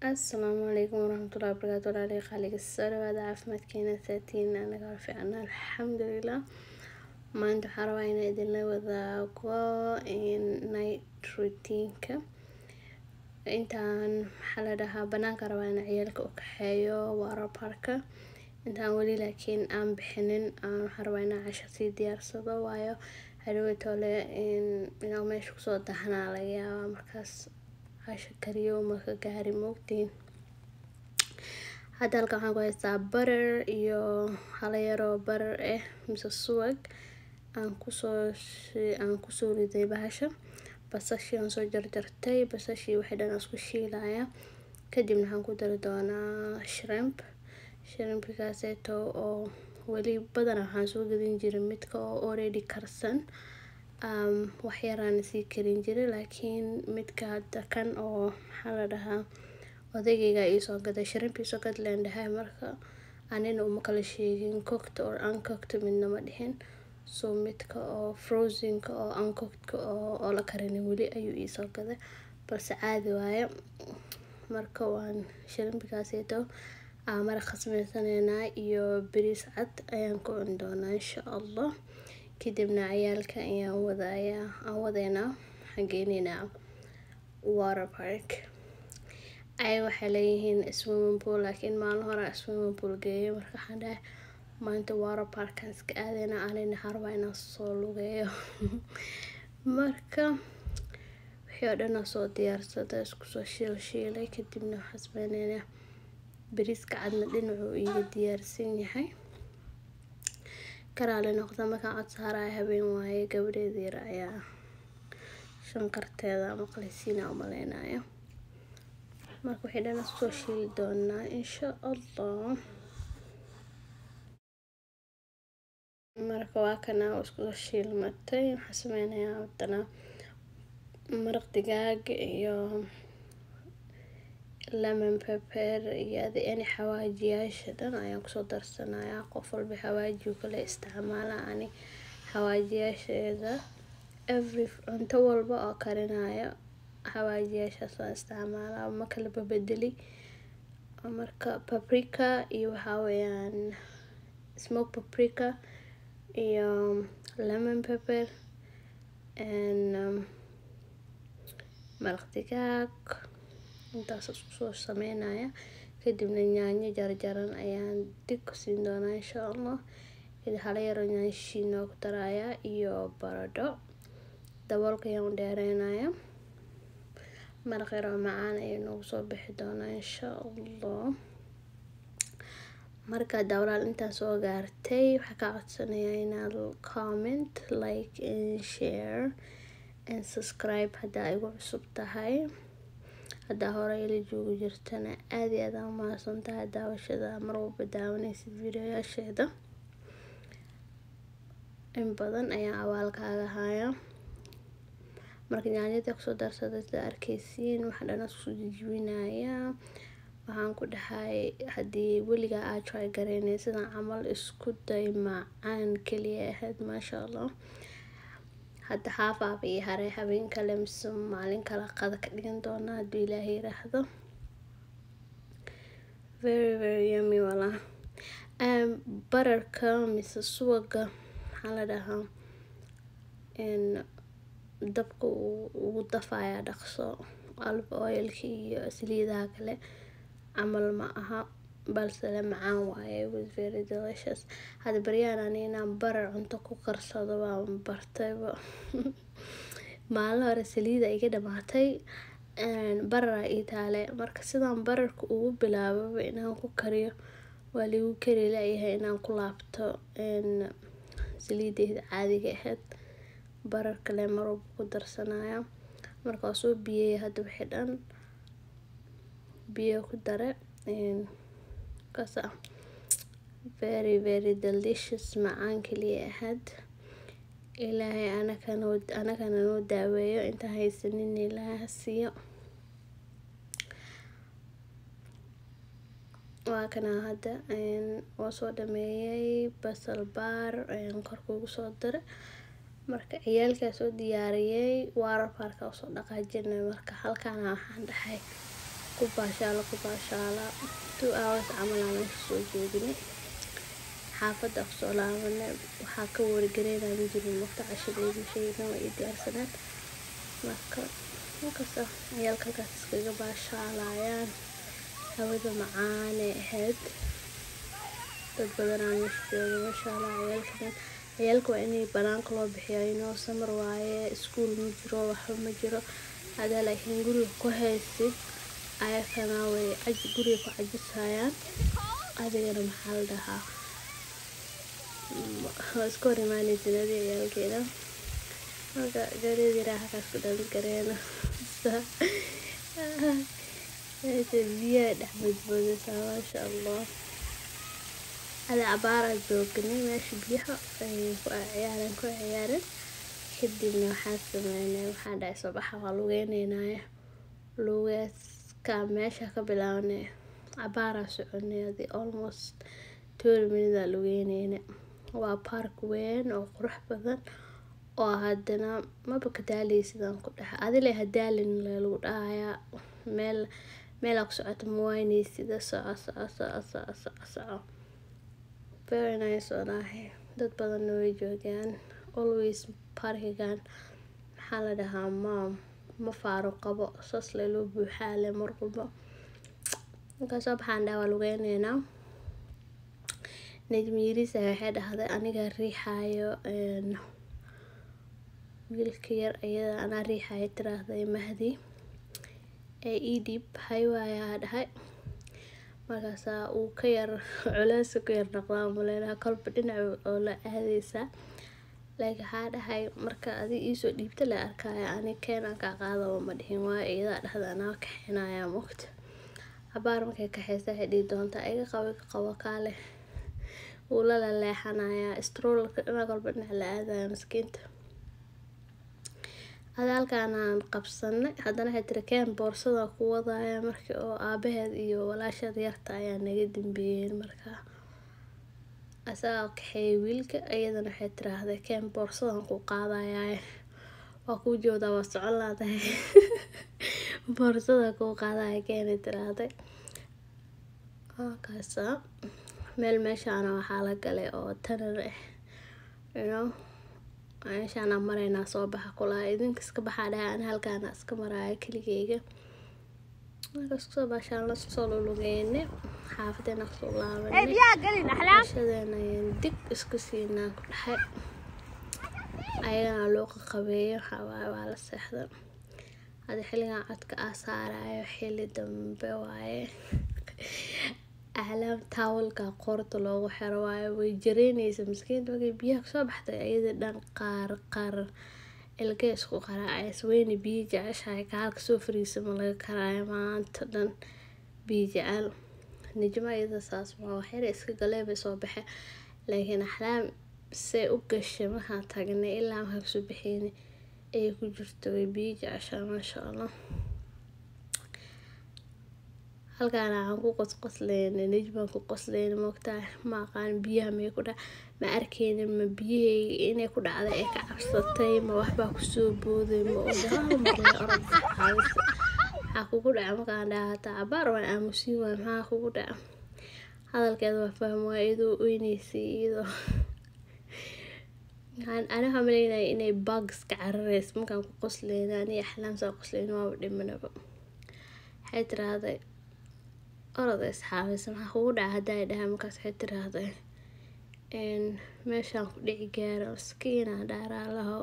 Asalaamu calaykum waraxmatullahi wabarakaatu. Walaalay qaaliga, soo dhawaada. Caafimaadkeena saatiin? Anaga waa fiicana, alxamdulilah. Maanta waxaan rabaa inaan idinla wadaago night routine-ka. Intaan, maxaa la dhahaa, banaanka rabaa inaan ciyaalka u kaxeeyo water parka. Intaan weli laakiin aan bixinin, waxaan rabaa inaan casho sii diyaarsado, waayo hadhowtole inaan meesha kusoo dahnaa laga yaabaa. Markaas casho kariyo marka gaari moogtiin. Hadda halkan waxaan ku haystaa butter iyo hala yaroo butter ah mise subag aan kusoo riday bahasha. Basashii aan soo jarjartay, basashii waxay dhan isku shiilaya. Kadibna waxaan ku dari doonaa shrimp. Shrimpkaaseeto oo weli badanaa waxaan soo gadin jiray midka oo already karsan, wax yaraan sii karin jiray, laakiin midka hadda kan oo, maxaa la dhahaa, odaygayga iisoo gaday shrimp, iisoo gad leen dhahay. Marka anina uma kala sheegin cooked or uncooked, midna ma dhihin. So midka oo frozenka oo uncooked oo la karinin weli ayuu iisoo gaday, balse caadi waaye. Marka waan shrimpkaaseeto maraq samaysaneynaa iyo bariis cad ayaan ku cuni doonaa, insha Allah. Kadibna ciyaalka ayaan wadayaa, aan wadeynaa, waxaan geyneynaa water park. Ay waxay leeyihiin swimming pool, laakiin maalin hore swimming pool geeyay. Marka waxaan dhahay maanta water parkan iska aadeynaa, anina waxaan rabaa inaan soo lugeeyo. Marka wixii oo dhan aan soo diyaarsada, isku soo shiil shiilay. Kadibna waxaan sameyneynaa bariiska cadna dhinacuu iiga diyaarsan yahay. Karaali noqda markaan cod saaraya, habeen waaye, gabadheeda yar ayaa shanqarteeda maqlaysiina umaleynayo. Marka waxay dhan soo shiili doonaa, insha Allah. Marka waa kana isku shiilmatay. Waxaan sameynayaa hadana maraq digaag iyo lemon pepper iyo adi any xawaajiyaasha dhan ayaan kusoo darsanayaa. Qof walba xawaaji kale isticmaala. Ani xawaajiyaasheeda every cunto walba oo karinayo xawaajiyaashaas waan isticmaalaa, ma kala babedeli. Marka paprika iyo, waxaa weeyaan, smoked paprika iyo lemon pepper and maraq digaag, intaas isku soo sameynaya. Kadibna yaanyo jarjaran ayaan dig ku siin doonaa, insha Allah. Hala yaroo yaanyo shiidna ku darayaa iyo baradho. Daboolka ayaan u dheereynaya. Maraq yaroo macaan ayuu noogu soo bixi doonaa, insha Allah. Marka dawlaal intaan soo gaartay, waxaa kaa codsanayaa inaad comment, like and share and subscribe haddaa igu cusub tahay. Haddaa hore ila joogi jirtana, aad iyo aad aa umahadsan tahay daawashada mar walba daawanaysid videoyaasheeda. In badan ayaan abaalkaaga haya. Marka yaanyada kusoo darsaday, sida arkeysiin, waxaan dhan isku jijibinayaa. Waxaan ku dhahay haddii weligaa aad try gareynay sidan camal, isku day. Macaan kaliya ahayd, maasha Allah. Hadda xaafaaba ii haray, habeen kale mise maalin kale qada ka dhigan doonaa, hadduu Ilaahay yiraahdo. Very very yummy walaa. Butterka mise suwaga, maxaa la dhahaa, dabka ugu dafayaa dhaqso. Olive oilka iyo saliidaha kale camal ma aha, balse le macaan waaye. It was very delicious. Hadda baryahan ani inaan butter cunto ku karsado waan bartayba. Maalin hore saliida iga dhamaatay, butter ii taale. Marka sidaan butterka ugu bilaababa inaan ku kariyo, waa liigu kari laayahay inaan ku laabto saliideyda caadiga ahayd. Butterka le mar walba ku darsanaya. Marka waa soo biyeeyay hadda, wixii dhan biyo ku dare kaasa. Very very delicious, macaan kaliya ahayd. Ilaahay anakana noo daaweeyo, inta haysanin Ilaahay ha siiyo. Waa kana hadda waa soo dhameeyay. Basal baar ayaan korka ugu soo daray. Marka ciyaalkaa soo diyaariyay, water parka usoo dhaqaajinay. Marka halkaana waxaan dhahay ku Ku baashaala, ku baashaala 2 hours camal aan meesha soo joognay. Xaafadda kusoo laabanay, waxaa ka wargareynaa ma jirin waqti. Cashadeedii shaygan waa ii diyaarsaneed. Marka markasta ciyaalka halkaas iskaga baashaalayaan, hawada macaanay ahayd, dad badanaa meesha jooga, maasha Allah. Ciyaalka dhan, ciyaalka waa inay banaanka loo bixiyo, inoo summer waaye, iskuul ma jiro, waxba ma jiro hadaa. Laakiin guriga ku haysid ayakana way guriga ku cajisayaan, adigana maxaa la dhahaa, waa iska hor imaaneysin adiga ciyaalkeeda. Marka gaariga yaraa halkaas ku dhalin gareena, meesha biyaha dhex boodboodaysaa, maasha Allah. Ada cabaaraa joognay meesha, biyaha ay ku ciyaareen, ku ciyaareen. Kadibna waxaan sameynay, waxaan dhahay soo baxa, waa lugeyneynaa. Lugeeska meesha ka bilaabnay, cabaaraa soconay, adi almost 20 minutes aa lugeyneyna. Waa park weyn oo qurux badan oo haddana maba ka daaleysid, aan ku dhahay adile ha daalin lagu dhahayaa. Meel meelaa ku socoto ma wayneysid, soco soco soco soco soco soco. Very nice walaahi, dad badanna way joogaan always parkigan. Maxaa la dhahaa, ma faaruq qabo, saas lee loo buuxaa le mar walba. Markaa soo baxaan dhaha waa lugeyneynaa. Najmi yariis waxay dhahday aniga riixaayo wiilka yar, iyada anaa riixaayo tiraahday. Mahdi ee ii dhiib hay waayaa dhahay. Markaasaa uu ka yar culeys ku yar noqdaa maleynaha, kolba dhinac oo la aadeysaa. Laakiin waxaa dhahay marka adi iisoo dhiibta la arkaya, ani keen aan kaa qaadaba ma dhihin, waayo iyadaa dhahda anaa kaxinaya mogta. Cabaar markay kaxeysa waxay dhihi doontaa iga qabo, iga qabo, kaale. Wuu la leexanayaa strollerka dhinac walba, dhinac la aadaya maskiinta. Ada halkaan aan qabsanay, haddana waxay tiri keen boorsada ku wadaya. Markii oo aabaheed iyo walaasheed yarta ayaa naga dambeeyeen, markaa asagaa kaxeeyay wiilka, iyadana waxay tiraahday keen boorsadan ku qaadayaa, waa kuu joodaa, waa socon laadahay, boorsada kuu qaadaya keenay tiraahday. Kaasa meel meeshaana waxaa la galay oo tanan ah, you know, meeshaana maraynaa, soo baxa kulaha, idinka iska baxaa dhahay, ani halkaana iska maraayo keligeyga. Marka isku soo baashaan, isku soo lulugeynay, xaafadeena kusoo laabanay, cashadeena ayaan dig isku siinaa ku dhahay, ayagana loo qaqabeeyo. Waxaa waaye waa la seexda. Hada xilligan codka aa saarayo xilli dambe waaye. Axlaam towelka qoorta loogu xiro waayo way jareyneysa maskiinta. Markay biyaha kusoo baxday iyada dhan qaar qaar ilkay isku qaraacays, weyna biyo jeceshahay, kaalka soo fariisa ma laga karaayo, maanta dhan biyo jecel. Nijmo iyada saas ma wax yar iska galee bay soo baxe, laakiin Axlaam say u gashay markaan tagnay ilaa markaan kasoo bixeynay ay ku jirto, way biyo jeceshahay, maasha Allah. Halkaan waxaan ku qosqosleynay, Najmaan ku qosleynay, moogtahay, ma aqaan biyaha may ku dhac, ma arkeynin, ma biyahayga inay ku dhacday ee ka cabsatay, ma waxbaa kusoo booday, ma oga. Hal mar lee orod caawisa, maxaa kugu dhaca markaan dhaha, hataa cabaar waan aamusiin waay. Maxaa kugu dhaca? Hadalkeeda waa fahmi waay, iyadoo oyneysay, iyadoo ani waxaan maleynaya inay bugs ka carareyso. Markaan ku qosleyna aniga Axlaam saa qosleyna, waaba dhimanaba. Waxay tiraahday orod isxaabisa, maxaa kugu dhaca haddaa dhaha. Markaas waxay tiraahday meeshaan ku dhici gaaro, maskiina dhaaraa laho.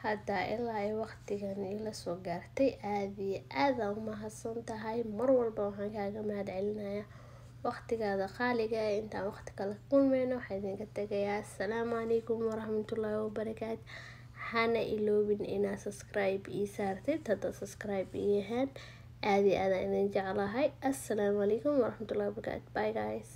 Hadda ilaa ay waqtigan ila soo gaartay, aada iyo aad aa u mahadsan tahay. Mar walba waxaan kaaga mahad celinayaa waqtigaada qaaliga ah. Intaan waqti kale kulmayno, waxaa idinka tegayaa asalaamu calaykum waraxmatullaahi wabarakaatu. Hana iloobin inaad subscribe ii saartid hadda subscribe ii ahaan. Aada iyo aad aan idin jeclahay. Assalaamu calaykum waraxmatullahi wabarakaatu. Bye guys.